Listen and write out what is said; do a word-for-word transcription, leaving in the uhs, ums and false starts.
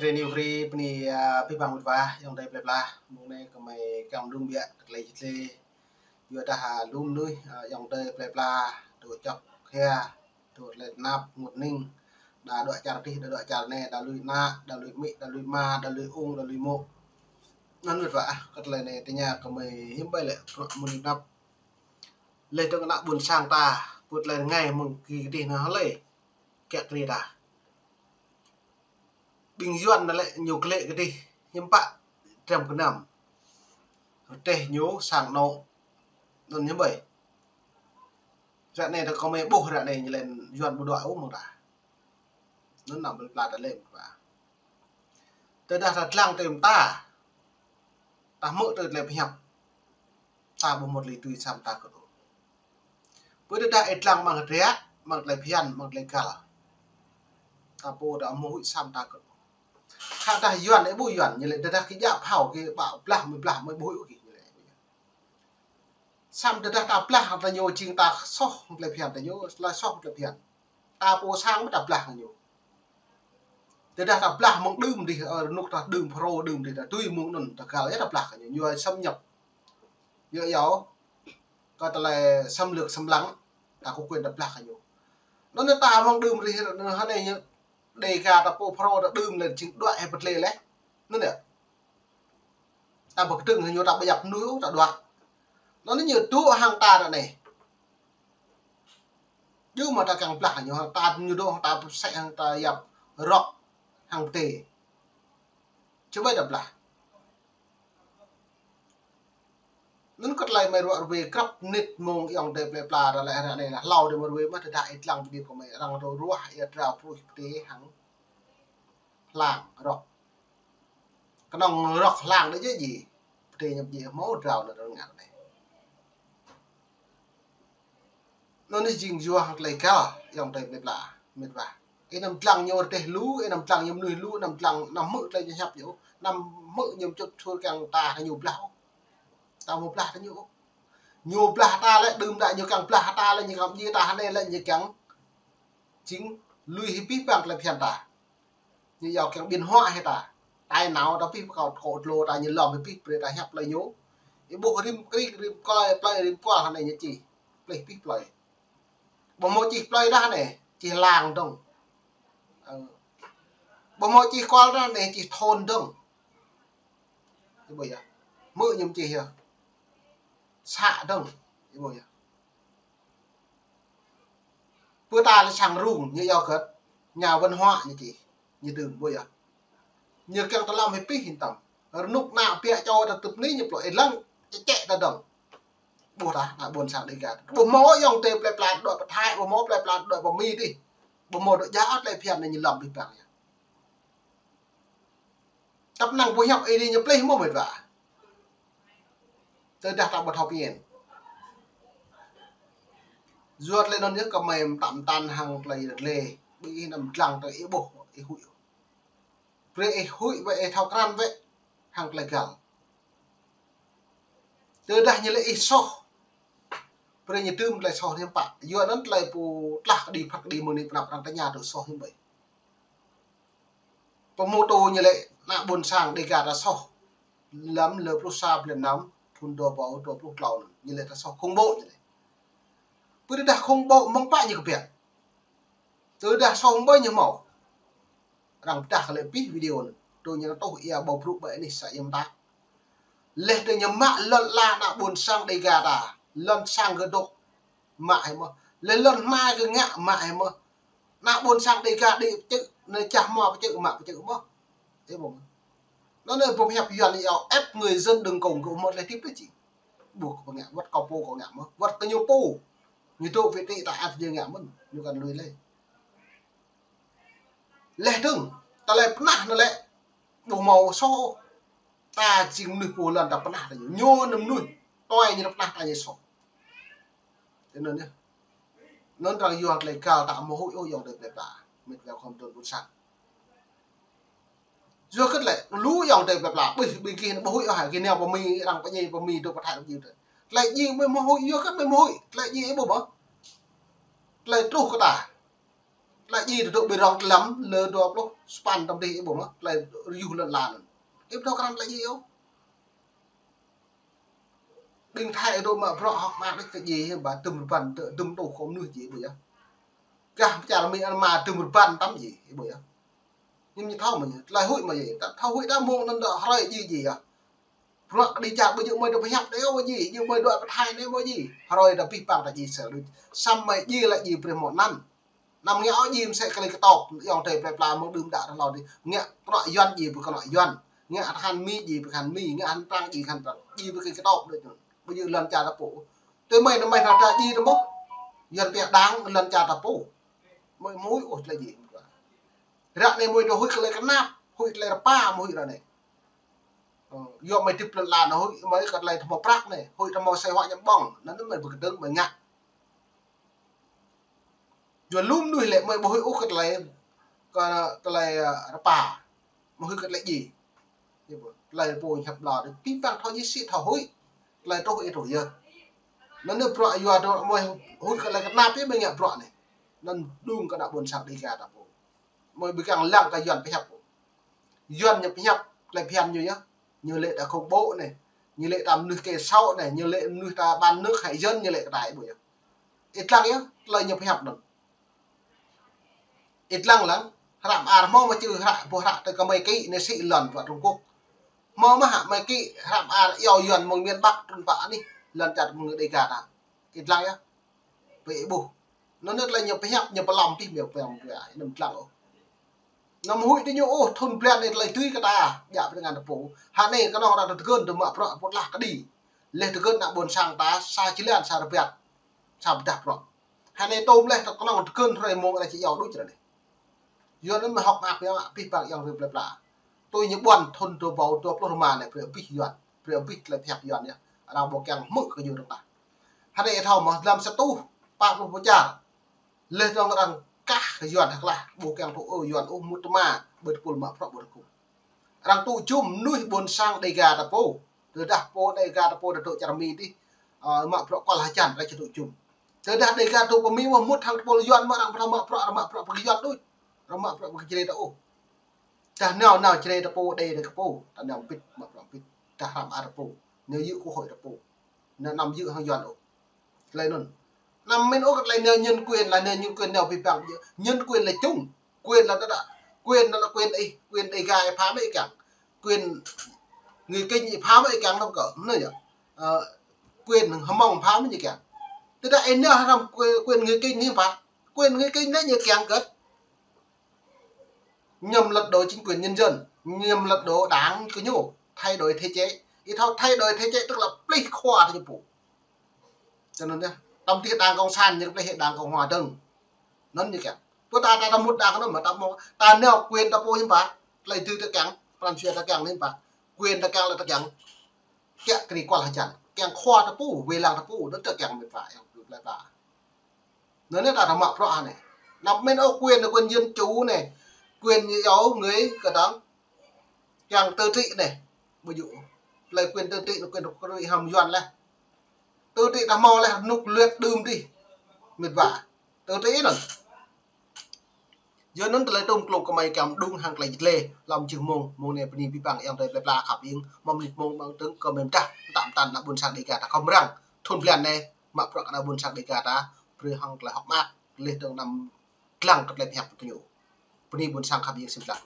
Rê niu rê bơni, a, abih bang mơ̆t wa, ayŏng adơi plơi pla, mông anai gơmơi kiăng mơ̆ng biă kơ tơlơi jơt lĕ. Yua dah, a, lu mơnuih, a, ayŏng adơi plơi pla, dŏ čŏk hia, dŏ tơlơi tơnap, ngut ning, đa dŏ čar adih, đa dŏ čar anai, đa lui ană, đa lui amĭ, đa lui ama, đa lui ung, đa lui mô̆. Anŭn mơ̆t wa, kơ tơlơi anai tơña gơmơi hiư̆m ƀai lĕ, bruă mơnuih tơnap. Lĕ tơ̆ng ană ƀôn sang ta, pơ̆t lĕ rơngai mơ̆ng ki kơdih anŭn hlơi. Kiăng kri ta. Ƀing Yuan anŭn lĕ ñu klĕ kơdih, hiư̆m pă, trăm kơnăm. Rơteh ñu sang anŏ. Anŭn hiư̆m ƀai. Ră anai ta gơmơi ƀuh ră anai ñu lĕ Yuan ƀu dŏ ôh mơ̆ng ta. Anŭn ană plơi pla ta lĕ mơ̆t wa. Tơdah ta lăng tơm ta. Ta hmư̆ tơlơi pơhiăp. Ta ƀu hmâo tơlơi tui săm ta kơt ôh. Pơ tơdah ih lăng mơ̆ng hơdră, mơ̆ng tơlơi phiăn, mơ̆ng tơlơi găl. Ta pô ta hmâo huĭ săm ta kơt ôh. Khă dah Yuan ih ƀuh Yuan, ñu lĕ tơdah kơ djă phao kơ ƀă blah mơi blah mơi ƀu huĭ ôh kơ ñu lĕ. Săm tơdah ta blah ta ñu jing ta soh tơlơi phiăn ta ñu, tơlơi soh tơlơi phiăn. Ta pô sang mơ̆ ta blah kơ ñu. Tơdah ta blah mơ̆ng đưm dih, ơ, rơnŭk ta đưm Phrô đưm dih ta tui mơ̆ng anŭn ta găl yơh ta blah kơ ñu, ñu xâm nhập. Yơh yơh, kơ tơlơi xâm lược xâm lăng, ta có quyền ta blah kơ ñu. Anŭn ta mơ̆ng đưm dih, anŭn hơnai ñu, Đêga ta pô Phrô ta đưm lĕ jing đuaĭ hĭ pơtlê lĕ. Anŭn yơh. Ta ƀu kơdơ̆ng hĭ ñu ta ƀu yap mơnuih ôh ta đuaĭ. Anŭn ñu dŏ hăng ta ră anai. Yua mơ̆ ta kiăng blah ñu hăng ta ñu dŏ hăng ta pơsĕ hăng ta yap rŏk hăng pơtê. Čơƀai ta blah. Anŭn kơ tơlơi mơi ruă rơwe krăp nit mông ayŏng adơi plơi pla ta lĕ ră anai lah hlâo adih mơi rơwe mơ̆ tơdah ih lăng bơni kơ mơi arăng dŏ ruah ia drao pruih pơtê hăng hlang rŏk. Kơnơ̆ng rŏk hlang đôč jĕ ji. Pơtê ñăp jĕ hmâo drao anŭn rơngai anai. Anŭn anai jing yua hăng tơlơi găl, ayŏng adơi plơi pla, mơ̆t wa. Ih anăm lăng ñu rơteh lu, ih anăm lăng ñu mơnuih lu, anăm lăng, anăm hmư̆ tơlơi ñu hiăp ñu, anăm hmư̆ ñu čŭt sur kiăng ta hăng ñu blah. Ta hmâo blah ta ñu. Ñu blah ta lĕ, đưm đă ñu kiăng blah ta lĕ, ñu kiăng ji ta hơnai lĕ, ñu kiăng jing lui hĭ abih bang tơlơi phiăn ta. Ñu yua kiăng biên họa hĭ ta. Tai nao ta pih pơkâo kơ tlô ta ñu lŏm hĭ pih brơi ta hiăp plơi ñu. Ih ƀuh rĭm kri, rĭm kơi, plơi, rĭm kual hơnai ñu čih. Plơi pih plơi. Ƀu hmâo čih plơi dah anai, čih làng dơ̆ng. Ơ. Ƀu hmâo čih kual dah anai, čih thôn dơ̆ng. Ih ƀuh yơh. Hmư̆ ñu čih yơh. Xã dơ̆ng. Ih ƀuh yơh. Pơ ta lĕ sang rung, ñu yua kơ nhà văn hóa ñu čih, ñu đưm ƀuh yơh. Ñu kiăng tơlŏm hĭ pih hĭn tăm. Rơnŭk ană biă čô ta tŭp ni ñu plŏ ih lăng, čĕ čĕ ta dơ̆ng. Ƀuh ta, ană ƀôn sang Đêga. Ƀu hmâo ayŏng adơi plơi pla dŏ pơ Thái, ƀu hmâo plơi pla dŏ pơ Mi dih. Ƀu hmâo dŏ djă ôh tơlơi phiăn anai ñu lŏm abih bang yơh. Tăp năng ƀu hiăp ih dih ñu plih mơ̆ mơ̆t wa. Tơdah ta ƀu thâo phiăn. Yua tơlơi anŭn yơh kơ mơi mơtam mơtăn hăng tơlơi rơlê. Ƀing ih anăm lăng tơ ih ƀuh, ih huĭ. Brơi ih huĭ wơ̆t ih thâo krăn wơ̆t hăng tơlơi găl. Tơdah ñu lĕ ih soh. Brơi ñu tŭm tơlơi soh hiư̆m pă. Yua anŭn tơlơi pô tlah kơđi phat kơđi mơ̆ng anai pơnăp arăng tơña tơ soh hiư̆m ƀai. Pơhmutu ñu lĕ ană ƀôn sang Đêga ta soh. Lăm lơ pluh sa blan năm, thŭn dua rơbâo dua pluh klâo anŭn. Ñu lĕ ta soh khủng bố ñu lĕ. Pơ tơdah khủng bố mơ̆ng pă ñu kơbiă. Tơdah soh mơ̆ ñu hmâo. Arăng pơdah kơ lĕ pih video anŭn. Tui ñu tuh ia ƀâo brŭ ƀơi anih sa ia mơta. Leh tơ ñu mă lŏn ala ană ƀôn sang Đêga ta. Lŏn sang gơdŏk. Mă hĭ mơ̆. Leh lŏn hma gơ̆ ngă mă hĭ mơ̆. Ană ƀôn sang Đêga đĭ pơčơ̆, anai čah hmua pơčơ̆ mă pơčơ̆ mơ̆. Ih ƀuh. Anŭn anai ƀuh hiăp Yuan yua ép người dân đừng cùng, kơ mơ̆ leh tip tơ či. Ƀuh kơ pơngă, wơ̆t kơ pô kơ ngă mơ̆. Wơ̆t kơ ñu pô. Ñu dŏ vị trí ta ăt ñu ngă mơ̆n, ñu kăn lui leh. Leh dơ̆ng, tơlơi pơnah anŭn lĕ, ƀu hmâo soh. Ta jing mơnuih pô lŏn ta pơnah ta ñu. Ñu anăm mơnuih, tui ñu pơnah ta ñu soh. Tui anŭn yơh. Anŭn arăng yua tơlơi găl ta hmâo huĭ ôh ayŏng adơi plơi pla. Mĕt wa khŏm dŏ ƀôn sang. Yua kơ lĕ, lu ayŏng adơi plơi pla, ƀing, ƀing gih ƀu huĭ ôh hă, gih nao pơ Mi, arăng pơñai pơ Mi, dŏ pơ Thái, dŏ pơ Yuan. Tơlơi djai mơi hmâo huĭ, yua kơ mơi hmâo huĭ, tơlơi djai ih ƀuh mơ̆. Tơlơi truh kơ ta. Tơlơi djai dŏ ƀơi rŏng tlam lơ dua pluh sapăn tăm dih ih ƀuh mơ̆, tơlơi rơyuh lŏn lan. Ih ƀu thâo krăn tơlơi djai ôh. Ƀing Thái dŏ mă bruă hŏk mă đĕč tơlơi djai, ba dŭm rơbăn, dŭm tŭ khŏm mơnuih djai ƀu yơh. Gah pơčar Mi Myanmar dŭm rơbăn tăm djai ƀu yơh. Ñu ñu thâo mơ̆ ñu, tơlơi huĭ mơ̆ djai, ta thâo huĭ ta mơ̆ng anŭn dŏ hrơi djai djai yơh. Bruă kơđi čar ƀu djơ̆ mơi dŏ pơhiăp đơi ôh djai, djơ̆ mơi dŏ pơthai đơi ôh djai. Hrơi ta pih pang ta djai sel đôč. Samơ̆ djai lĕ djai brơi mơ̆ anăn. Anăm ngă ôh djai mơsĕ kơ tơlơi kơtŏp, ayŏng adơi plơi pla mơ̆ng đưm đă rơlâo dih. Ngă kơnuk Yuan djai brơi kơnuk Yuan. Ngă tơhan Mi djai brơi tơhan Mi, ngă tơhan Prang djai tơhan Prang. Djai brơi kơ tơlơi kơtŏp đôč. Ƀu djơ̆ lŏn čar ta pô. Tơl mơi anŭn mơi hră ta djai tơ mơ̆. Yuan pia đang lŏn čar ta pô. Mơi mơi ôh tơlơi djai. Ră anai mơi dŏ huĭ kơ tơlơi kơnap, huĭ tơlơi rơpa mơi huĭ ră anai. Ơ, yua mơi hơdip lŏn lan huĭ mơi kơ tơlơi tơmâo prăk anai, huĭ tơmâo sơi huă ñăm ƀơ̆ng, anŭn mơi ƀu kơdơ̆ng mơi ngă. Yua lu mơnuih lĕ mơi ƀu huĭ ôh kơ tơlơi, kơ tơlơi, ơ, rơpa. Mơi huĭ kơ tơlơi djai. Tơlơi pô hiăp ƀlŏr đih, pih pang thâo djai sĭ thâo huĭ. Tơlơi truh ih truh yơh. Anŭn anai bruă yua dŏ mơi huĭ kơ tơlơi kơnap yơh mơi ngă bruă anai. Anŭn đung kơ ană ƀôn sang Dêga ta pô. Mơi ƀu kiăng lăng kơ Yuan pơhiăp. Yuan ñu pơhiăp tơlơi phiăn ñu yơh. Ñu lĕ ta khủng bố anai. Ñu lĕ ta mơnuih kê sâu anai. Ñu lĕ mơnuih ta bán nước hại dân ñu lĕ kơ ta ih ƀuh yơh. Ih lăng yơh, tơlơi ñu pơhiăp anŭn. Ih lăng lăng, hră mơar hmâo mơ̆ čư hră, ƀuh hră tơ kơ mơi kĭ anai sĭ lŏn pơ Trung Quốc. Hmâo mơ̆ hă mơi kĭ hră mơar iâu Yuan mơ̆ng miền Bắc trŭn pơ anih, lŏn čar mơ̆ng Dêga ta. Ih lăng yơh. Pơ ih ƀuh. Anŭn anai tơlơi ñu pơhiăp, ñu pơlăm pih mơ̆ pơhiăp mơ̆, anăm lăng ôh. Anăm huĭ tơ ñu ôh, thŭn blan anai tơlơi tui kơ ta, djă̱ pơtơngan ta pô. Hă anai kơnơ̆ng arăng tơgơ̆n tơ mă bruă pơtlah kơđi. Leh tơgơ̆n ană ƀôn sang ta, sa jơlan, sa rơbat, sa pơdah bruă. Hă anai tôm leh tơ kơnơ̆ng tơgơ̆n hrơi mông anai či iâu đôč ră anai. Yuan anŭn mơi hŏk mơak pih pang ayŏng adơi plơi pla. Tui ñu ƀuăn thŭn dua ƀâo dua pluh rơma anai brơi abih Yuan, brơi abih tơlơi pơhiăp Yuan yơh. Arăng ƀu kiăng hmư̆ kơ ñu dơ̆ng tah. Hă anai ih thâo mơ̆, lăm sa rơtuh pă pluh pơčar. Leh dơ̆ng arăng kah kơ Yuan hơklah, ƀu kiăng tŭ ư Yuan ôh, mŭt tơma, ƀơi tơpul mă bruă ƀu tơgŭm. Arăng tŭ jum mơnuih ƀôn sang Dêga ta pô. Tơdah pô Dêga ta pô ta dŏ čar Mi dih, ơ, mă bruă kual hơjăn arăng či tŭ jum. Tơdah Dêga ta pô Mi mơ̆ mŭt hăng tơpul Yuan mơ̆ arăng ƀu thâo mă bruă, arăng mă bruă pơkơ Yuan đôč. Arăng mă bruă pơkơ Jrai ta ôh. Tơdah nao nao Jrai ta pô, Đê ta pô, ta nao pĭt, mă bruă pĭt. Tơdah hră mơar ta pô, nao yư̆ kơ hội ta pô. Nao anăm yư̆ hăng Yuan ôh. Tơlơi anŭn. Anăm mĭn ôh kơ tơlơi nao nhân quyền là nao nhân quyền nao pih pang. Nhân quyền là chung. Quyền là ta đã. Quyền là, là quyền ih, quyền Dêga ih pham ih kiăng. Quyền người Kinh ih pham ih kiăng năm cỡ. Anŭn yơh. Ơ, quyền Hmông pham ih kiăng. Tơdah ih nao hrăm quyền, quyền người Kinh ih pham. Quyền người Kinh anai ñu kiăng kơ̆t. Nhằm lật đổ chính quyền nhân dân, nhằm lật đổ đảng của ñu, thay đổi thể chế. Ih thâo thay đổi thể chế tức là plih khua ta ñu pô. Cho nên nhá, tăm tih đảng cộng sản ñu plih đảng cộng hòa dơ̆ng. Anŭn ñu kiăng. Pơ ta, ta, ta mŭt đảng anŭn mơ̆ ta mơ̆, ta nao quyền ta pô hiư̆m pă, tơlơi tui ta kiăng, pran jua ta kiăng hiư̆m pă, quyền ta kiăng lĕ ta kiăng. Kiăng kri kual hơjăn, kiăng khua ta pô, wai lăng ta pô, anŭn ta kiăng mĭt wa, ayŏng adơi plơi pla. Anŭn anai ta, ta mă bruă anai. Anăm mĭn ôh quyền là quyền dân chủ anai. Quyền ñu iâu người kơdơ̆ng. Kiăng tự trị anai. Ƀu djơ̆. Tơlơi quyền tự trị anai quyền tự trị hăm Yuan leh. Tự trị ta hmâo leh rơnŭk lĕ đưm dih. Mĭt wa. Tự trị anŭn. Yua anŭn tơlơi tôm klŭk kơ mơi kiăng đung hăng tơlơi jơlê. Lăm jơh mông, mông anai bơni pih pang ayŏng adơi plơi pla khăp ing. Mơ̆ng mơnit mông ƀơ̆ng tơ̆ng kơ mơi mơdah. Tăm tăn ană ƀôn sang Dêga ta khŏm răng. Thŭn blan anai. Mă bruă kơ ană ƀôn sang Dêga ta. Brơi hăng tơlơi hŏk mơak. Leh dơ̆ng anăm lăng kơ tơlơi pơhiăp kơ ñu. Bơni ƀôn sang khăp ing sĭt lăng.